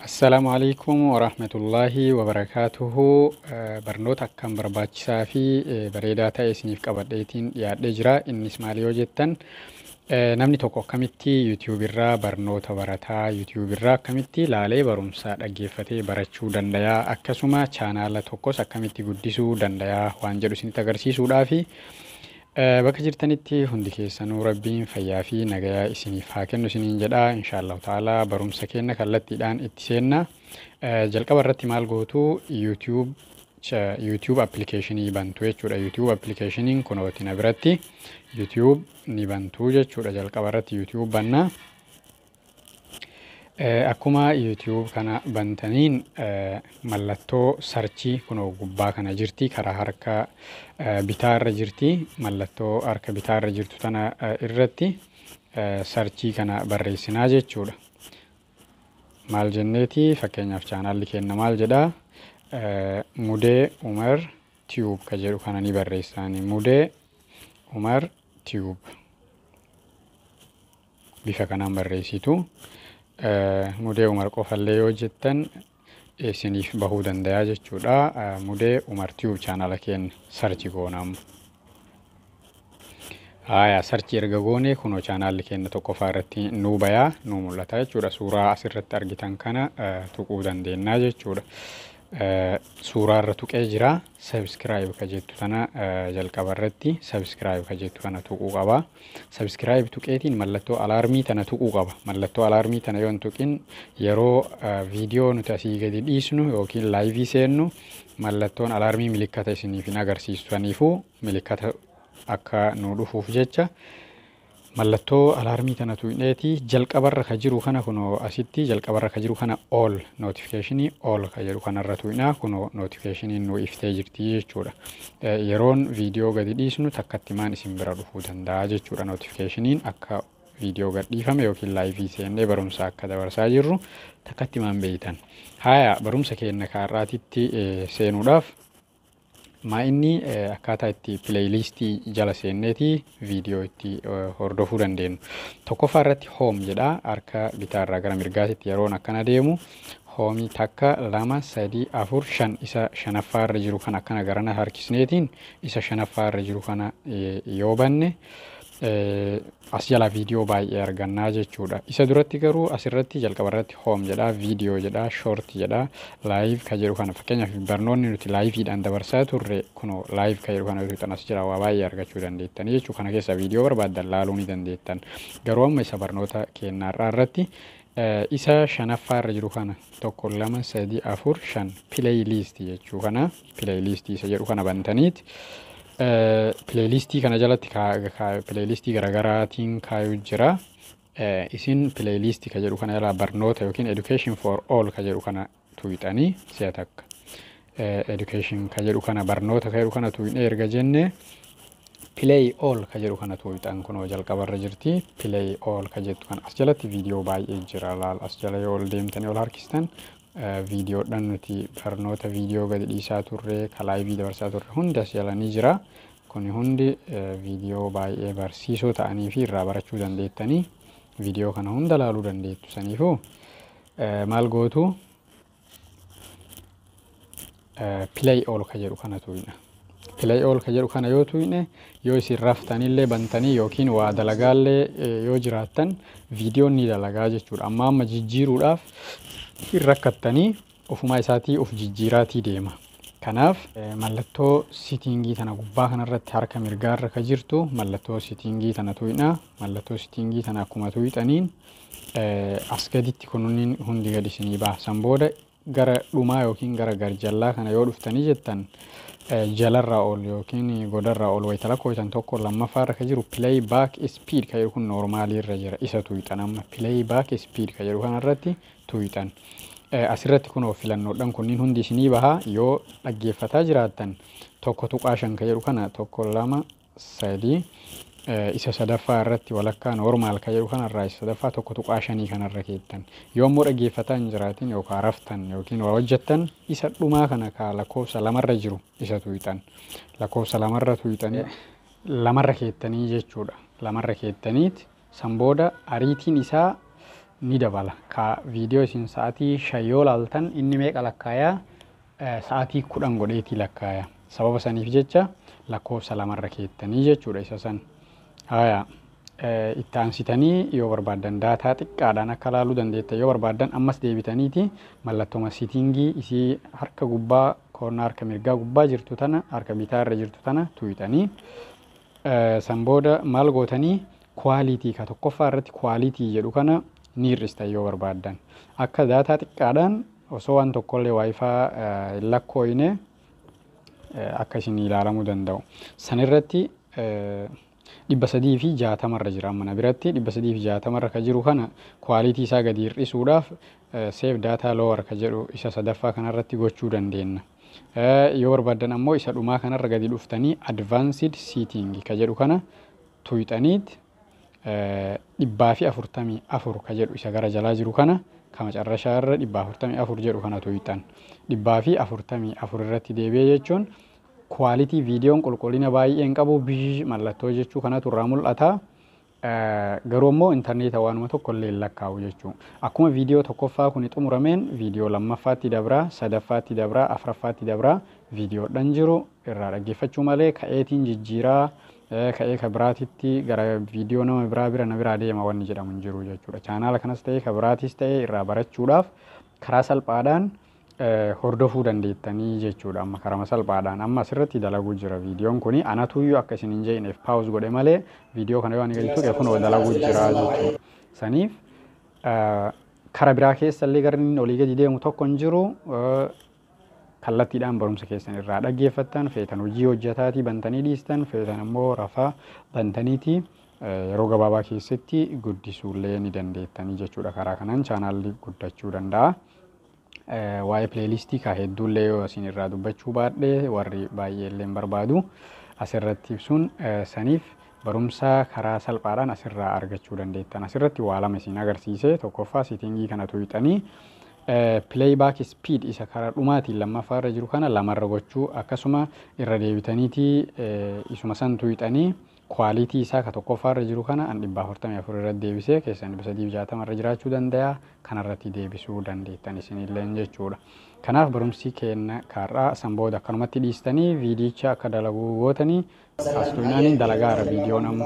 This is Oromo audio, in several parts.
Assalaamu alaikum warahmatullaahi wabarakaatuhu. Barnoota akkaan barbaachisaa fi bareedaa ta'e isiniif qabadheetiin dhiyaadhee jira. Innis maali yoo jettan, namni tokko akkamitti YouTube irraa barnoota barataa, YouTube irraa akkamitti laalee barumsa dhaggeeffatee barachuu danda'a, akkasuma chaanaala tokkos akkamitti guddisuu danda'a waan jedhu isinitti agarsiisuudhaafi. Bakka jirtanitti hundi keessanuu Rabbiin fayyaa fi nagayaa isiniif haa kennu isiniin jedha. Inshaallahu ta'ala barumsa keenya kallattiidhaan itti seenna. Jalqaba irratti maal gootu? YouTube applicationii bantu jechuudha. YouTube applicationiin kunooti na biratti YouTube ni bantu jechuudha. Jalqaba irratti YouTube banna. Akkuma YouTube kana bantaniin mallattoo searchii kunoo gubbaa kana jirti, karaa harka bitaa irra jirti. Mallattoo harka bitaa irra jirtu tana irratti searchii kana barreessinaa jechuudha. Maal jenneeti? Fakkeenyaaf chaanaalli keenya maal jedhaa? Mudee Umar Tube ka jedhu kana ni barreessaani. Mudee Umar Tube bifa kanaan barreessitu. Mudee Umar qofallee yoo jettan isiniif bahuu danda'a jechuudha. Mudee Umar Tube chaanala keenya search goona amma. Haaya, search erga goone kunoo chaanaalli keenya tokkoffaa irratti nuu bayaa, nuu mul'ata jechuudha. Suuraa asirratti argitan kana tuquu dandeenya jechuudha. Suuraa irra tuqee jira. Subscribe ka jettu tana, jalqaba irratti subscribe ka jettu kana tuquu qaba. Subscribe tuqeetiin mallattoo alarmii tana tuquu qaba. Mallattoo alarmii tana yoo hin tuqin, yeroo viidiyoo nuti asii gadi dhiisnu yookiin liveii seennu mallattoon alarmii milikkata isiniif hin agarsiistu. Saniifuu milikkata akka nu dhufuuf jecha mallattoo alarmii tana tuqneeti jalqabarra ka jiru kana, kunoo asitti jalqabarra ka jiru kana, all notificationii all ka jedhu kanarra tuqnaa. Kunoo notificationiin nu iftee jirti jechuudha. Yeroon viidiyoo gadi dhiisnu takkatti maan isin bira dhufuu danda'a jechuudha. Notificationiin akka viidiyoo gad dhiifame yookiin liveii seennee barumsa akka dabarsaa jirru takkatti maan beeytan. Haaya, barumsa keenya kaarraatitti seenuudhaaf maa inni akkaataa itti playlistii jala seenneeti viidiyoo itti hordofuu dandeenyu. Tokkoffaa irratti home jedha. Harka bitaarraa gara mirgaatitti yeroon akkana deemu homeii takka, lama, sadii, afur, shan, isa shanaffaa irra jiru kana akkana garana harkisneetiin isa shanaffaa irra jiru kana yoo banne as jala viidiyoo baay'ee argannaa jechuudha. Isa duratti garuu asirratti jalqaba irratti home jedha, viidiyoo jedha, short jedha, live ka jedhu kana, fakkeenyaaf barnoonni nuti liveiidhaan dabarsaa turre kunoo live ka jedhu kana tuqxan as jira waa baay'ee argachuu dandeettanii jechuu. Kana keessa viidiyoo barbaaddan laaluu ni dandeettan. Garuu amma isa barnoota keenyaarraa irratti isa shanaffaa irra jiru kana, tokko, lama, sadi, afur, shan, playlist jechuu kana, playlistii isa jedhu kana bantaniiti. Playlistii kana jalatti playlistii garaagaraatiin kaayuu jira. Isin playlistii ka jedhu kana jalaa barnoota yookiin education for all ka jedhu kana tuqxanii si'a takka. Education ka jedhu kana, barnoota ka jedhu kana tuqnee erga jenne play all ka jedhu kana tuqxan. Kunoo jalqabarra jirti play all ka jettu kana. As jalatti viidiyoo baay'ee jira, laal. As jala yoo ol deemtanii ol harkistan viidiyoodhaan nuti barnoota viidiyoo gadi dhiisaa turre, ka liveii dabarsaa turre hundi as jala ni jira. Kuni hundi viidiyoo baay'ee barsiisoo ta'anii fi irraa barachuu dandeettanii viidiyoo kana hunda laaluu dandeettu. Saniifuu maal gootu? Play all ka jedhu kana tuqna. Play all ka jedhu kana yoo tuqne, yoo isin raftanillee bantanii yookiin waa dalagaallee yoo jiraattan viidiyoon ni dalagaa jechuudha. Amma amma jijjiiruudhaaf hin rakkattanii, ofumaa isaatii of jijjiiraatii deema. Kanaaf mallattoo settingii tana gubbaa kanarratti harka mirgaarra ka jirtu mallattoo settingii tana tuqna. Mallattoo settingii tana akkuma tuqxaniin as gaditti kunuun hundi gadi isinii baha. San booda gara dhumaa yookiin gara garjallaa kana yoo dhuftanii jettan, jalarraa ol yookiin godarraa ol wayita lakkooftan, tokko, lammaffaarra ka jiru play back speed ka jedhu kun normalii irra jira, isa tuqxan. Amma play back speed ka jedhu kanarratti tuqxan. Asirratti kunoo filannoodhaan kunniin hundi isinii baha. Yoo dhaggeeffataa jiraattan 1.5 ka jedhu kana, tokko, lama, sadii, isa sadaffaa irratti walakkaa normal ka jedhu kanarraa isa sadaffaa 1.5 kanarra keettan. Yoo ammoo dhaggeeffataa hin jiraatin yookaan raftan yookiin waa hojjettan, isa dhumaa kana ka lakkoofsa lamarra jiru isa tuqxan. Lakkoofsa lamarra tuqxanii lamarra keettanii jechuudha. Lamarra keettaniit san booda ariitiin isaa ni dabala. Ka viidiyoo isin sa'aatii 5 yoo laaltan inni meeqa lakkaayaa? Sa'aatii 10 godheetii lakkaaya. Sababa saniif jecha lakkoofsa lamarra keettanii jechuudha isa san. Haya, itti aansitanii yoo barbaaddan, daataa xiqqaadhaan akka laaluu dandeettan yoo barbaaddan, ammas deebitaniiti mallattoo setting isii harka gubbaa, koornaa harka mirgaa gubbaa jirtu tana, harka bitaa irra jirtu tana tuqxanii, san booda maal gootanii? Quality ka tokkoffaa irratti quality jedhu kana ni hir'istan yoo barbaaddan. Akka daataa xiqqaadhaan osoo waan tokkollee WiFi hin lakkooyne akka isin ilaalamuu danda'u. Sanirratti 360rra jira mana biratti. 360rra ka jiru kana quality isaa gadi hir'isuudhaaf "save data lower" ka jedhu isa sadaffaa kanarratti gochuu dandeenya. Yoo barbaaddan ammoo isa dhumaa kanarra gadi dhuftanii "advanced setting" ka jedhu kana tuyxaniit 144 ka jedhu isa gara jalaa jiru kana, ka macarrashaa irra 144 jedhu kana tuyxan. 144 irratti deebi'ee jechuun quality viidiyoon qulqullina baay'ee hin qabu, bizh mallattoo jechuu kanatu irraa mul'ata. Garuu immoo intarneeta waanuma tokko illee hin lakkaa'u jechuudha. Akkuma viidiyoo tokkoffaa kun xumurameen viidiyoo lammaffaatti dabraa, sadaffaatti dabraa, afuraffaatti dabraa, viidiyoodhaan jiru irraa dhaggeeffachuu malee ka'eetiin jijjiiraa, ka'ee ka biraatitti gara viidiyoo nama biraa bira na biraa deema wanni jedhamu hin jiru jechuudha. Chaanaala kanas ta'ee ka biraatis ta'ee irraa barachuudhaaf karaa salphaadhaan hordofuu dandeettanii jechuudha. Amma karaa salphaadhaan amma asirratti dalaguu jira viidiyoon kuni. Anatuyyuu akka isin hin jeeneef pause godhe malee viidiyoo kana yoo ani gadi tuqe kunoo dalaguu jira jechuudha. Saniif kara biraa keessa illee garri inni olii gadi deemu tokko hin jiru. Kallattiidhaan barumsa keessan irraa dhaggeeffattan, feetan hojii hojjetaatii bantanii dhiistan, feetan ammoo rafaa bantaniiti yeroo gabaabaa keessatti guddisuullee ni dandeettanii jechuudha. Karaa kanaan chaanaalli guddachuu danda'a. Waa'ee playlistii kaa hedduullee yoo isin irraa dubbachuu baadhe warri baay'ee illee hin barbaadu asirratti ibsuun. Saniif barumsa karaa salphaadhaan asirraa argachuu dandeettan. Asirratti waa lama isin agarsiise. Tokkoffaa, setting kana tuqxanii playback speed isa karaa dhumaatiin lammaffaa irra jiru kana lamarra gochuu, akkasuma irra deebitaniitii isuma san tuqxanii quality isaa ka tokkoffaa irra jiru kana an 144 irratti deebisee, keessan 360 irra jiraachuu danda'a, kanarratti deebisuu dandeettan isinilleen jechuudha. Kanaaf barumsi keenya kaarraa san booda akkanumatti dhiistanii viidiyicha akka dalaguu gootanii as tuqnaaniin dalagaara. Viidiyoon amma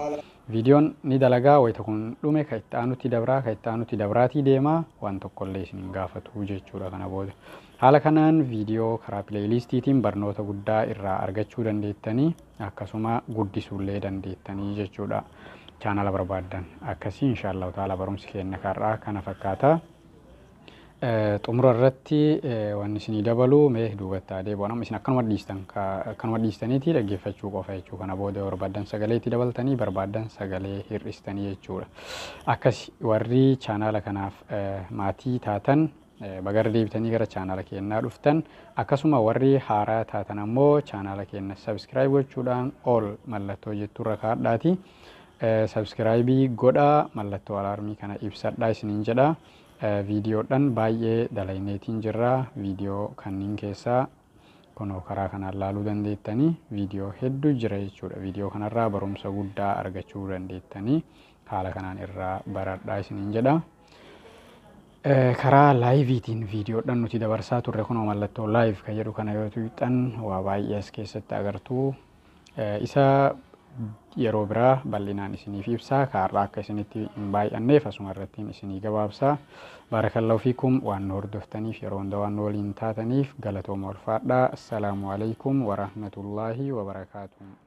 viidiyoon ni dalagaa. Wayita kun dhume ka itti aanutti dabraa, ka itti aanutti dabraatii deemaa, waan tokkollee isin hin gaafatu jechuudha kana booda. Haala kanaan viidiyoo karaa playlistiitiin barnoota guddaa irraa argachuu dandeettanii, akkasuma guddisuullee dandeettanii jechuudha. Chaanala barbaaddan akkasii inshaallahu taala. Barumsi keenya karraa kana fakkaata. Xumura irratti wanni isinii dabalu, mee duubatti adeemu, amma isin akkanuma dhiistan, akkanuma dhiistaniiti dhaggeeffachuu qofa jechuu. Kana booda barbaaddan sagalee itti dabaltanii, barbaaddan sagalee hir'istanii jechuudha. Akkas warri chaanaala kanaaf maatii taatan bagarra deebitanii gara chaanaala keenyaa dhuftan, akkasuma warri haaraa taatan ammoo chaanaala keenya subscribe gochuudhaan all mallattoo jetturra kaadhaati. Subscribe godhaa, mallattoo alarmii kana ibsadhaa isiniin jedha. Viidiyoodhaan baay'ee dalayneetiin jirra. Viidiyoo kanneen keessaa kunoo karaa kanaan laaluu dandeettanii, viidiyoo hedduu jira jechuudha. Viidiyoo kanarraa barumsa guddaa argachuu dandeettanii, haala kanaan irraa baradhaa isiniin jedha. Karaa liveiitiin viidiyoodhaan nuti dabarsaa turre kunoo mallattoo live kan jedhu kana yoo tuqxan waa baay'ee as keessatti agartuu. Isa yeroo biraa bal'inaan isiniif ibsaa. Kaarraa akka isinitti hin baay'anneef asuma irrattiin isinii gabaabsaa. Baarakallahu fiikum. Waan nu hordoftaniif, yeroo hunda waan nu waliin taataniif galatooma, ulfaadhaa. Assalaamu alaikum warahmatullaahi wabarakaatuh.